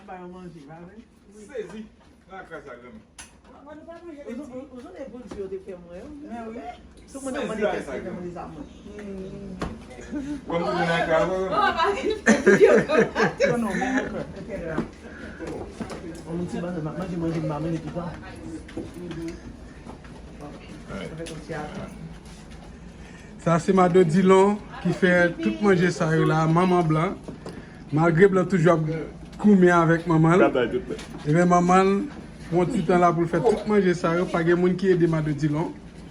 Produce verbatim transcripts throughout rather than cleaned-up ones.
Pa yo manje, pa vre? Sezi. Nan kras la, granmi. Ou sonje pou di yo te fè mwen, wi. Men wi. Tout moun ap mande kiyès ki fè mwen sa mwen. Bon, moun nan kras la. Non, non, men ankò. Yon ti bann, m ap manje, manje, m pa manje tout tan. Sa se madan Dilon ki fè tout manje sa yo la, manman Blan. Malgre Blan toujou ap goumen avèk manman l, ebyen manman l pran ti tan la pou l fè tout manje sa yo. Pa gen moun ki ede madan Dilon.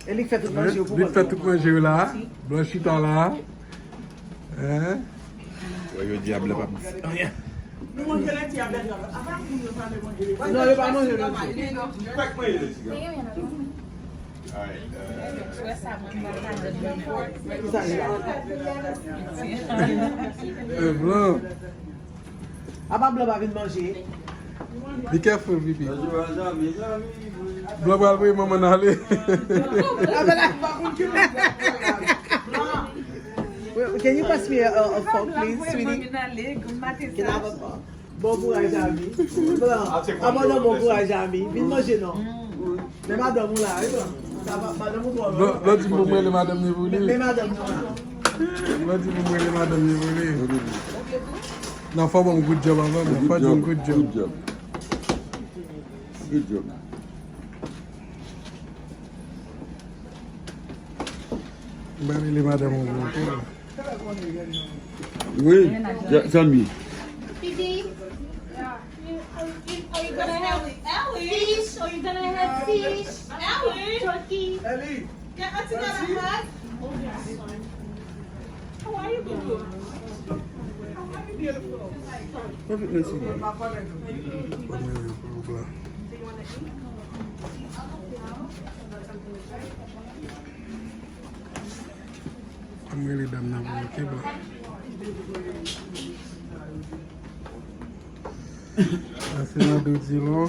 E li k fè tout manje yo pou li. Li k fè tout manje yo la. Blan chita la. Hein? Wè, yo di a Blan p ap di anyen. Nou manje lèti a Blan. Apa moun yo pa vle manje lèti? Non, yo pa manje lèti. Fèk manje lèti. Alright, euh. Kisa li la? Eh, Blan. Apa Blan pa vin manje? Be careful, Bibi. Blan pral voye manman n ale. Well, can you pass me a, a, a fork, please, sweetie? Can I have a fork? Bon kouraj, Ami. Blan, abandon, bon kouraj, Ami. Vin manje non. Men madanm ou la, wi, Blan. Sa va, madanm ou twò lwen. Blan, Blan di pou mwen rele madanm ni pou li. Men, men madanm nou la. Blan di pou mwen rele madanm ni pou li. Non, fò ban m good job anvan, men fò di m good job. Good job. Good job. M ba rele madanm ou, ok? Wi, zanmi. Bibi, you, are, you, are you gonna have fish? Are you gonna have fish? Turkey? Can auntie get a hug? How are you, boo-boo? How are you, beautiful? Ann rele dam nan pou mwen, ok, Blan? Sa se madan Dilon.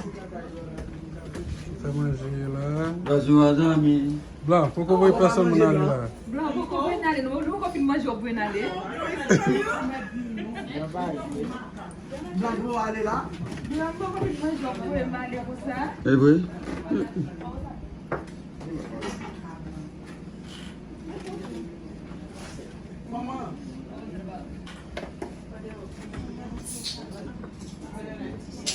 Sa manje la. Bonjou, zanmi. Blan, poko voye pèsonn moun ale la. Blan, poko voye n ale, non. Nou poko fin manje, w ap voye n ale. Blan, poko ale la. Blan, poko fin manje, w ap voye m ale konsa. E vre?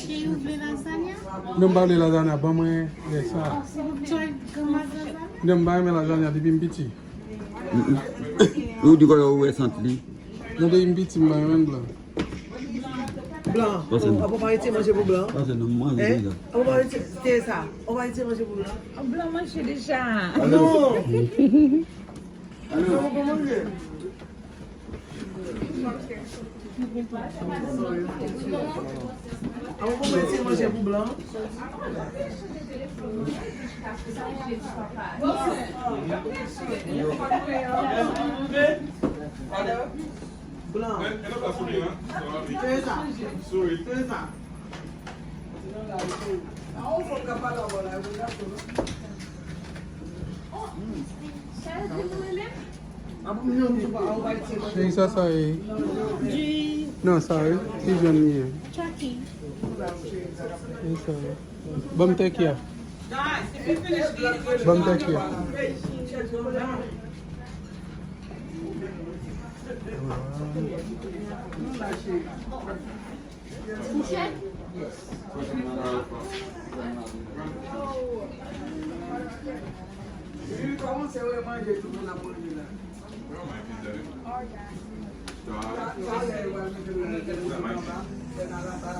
Cheri, ou vle lazanya? Non, m pa vle lazanya, ban mwen lè sa. Cheri, granmaz lazanya? Non, m pa renmen lazanya depi m piti. Ou di kòman ou wè sant li? Non, depi m piti, m pa renmen l, Blan. Blan, pase non. Apa w pa retire manje pou Blan? Pase non, m manje deja. Apa w pa retire, te sa. Ou pa retire manje pou Blan? Blan manje deja. Non. Alo. Sa ou pa manje? Apa w pa retire manje pou Blan? Blan. Teresa. Teresa. Cheri, sa sa ye? Non, sa ye. Ki jèn li ye? Cheri, sa ye. Ban m tèk ya. Ban m tèk ya. Li kòmanse wè manje tout moun ap manje la. Talè yo pral mete l nan tèt anba, tèt alaba.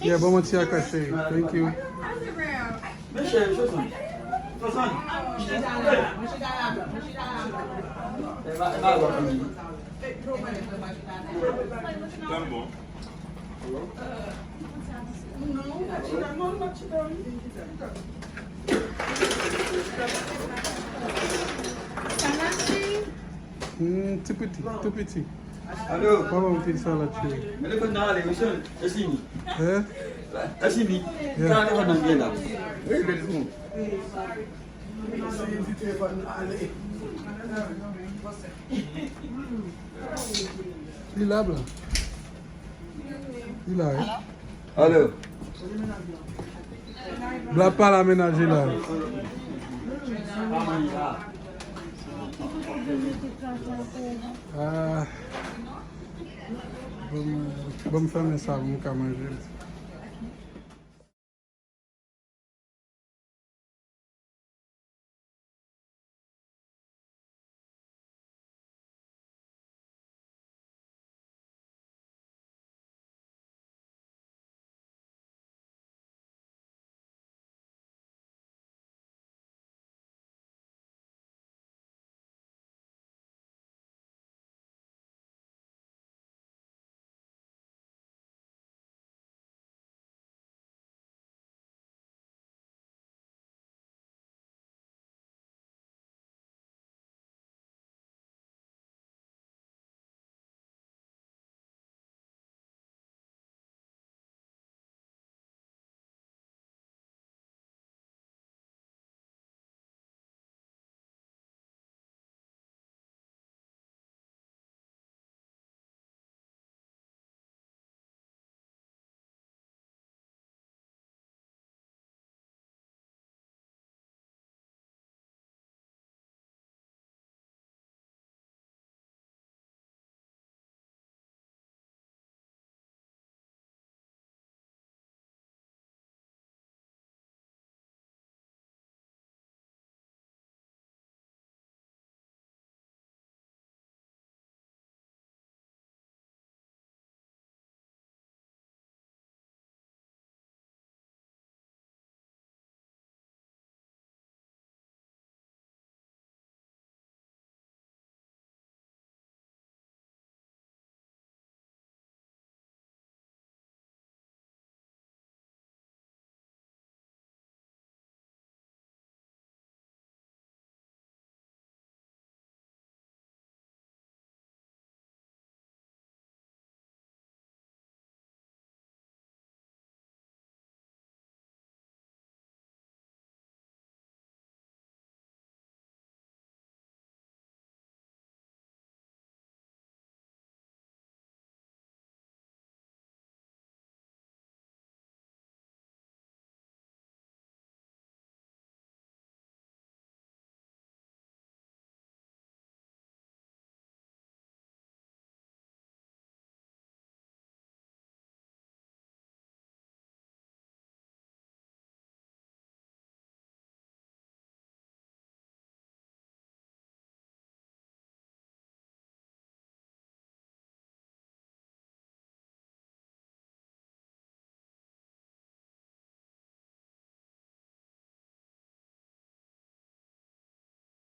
Yeah, ban mwen ti yaka, cheri. Thank you. Tann bon. Hmm, ti piti, tou piti. Alo. Papa m fè salad, cheri. Telefòn nan ale, wi, cheri. E fini. Hein? Mèsi, Bi. Yeah. Sa telefòn nan gen la. Wi, telefòn. Li la, blan. Li la, wi. Alo. Blan pa la, mennaj li la. Ah. Bon, bon, m fèmen sa pou m ka manje.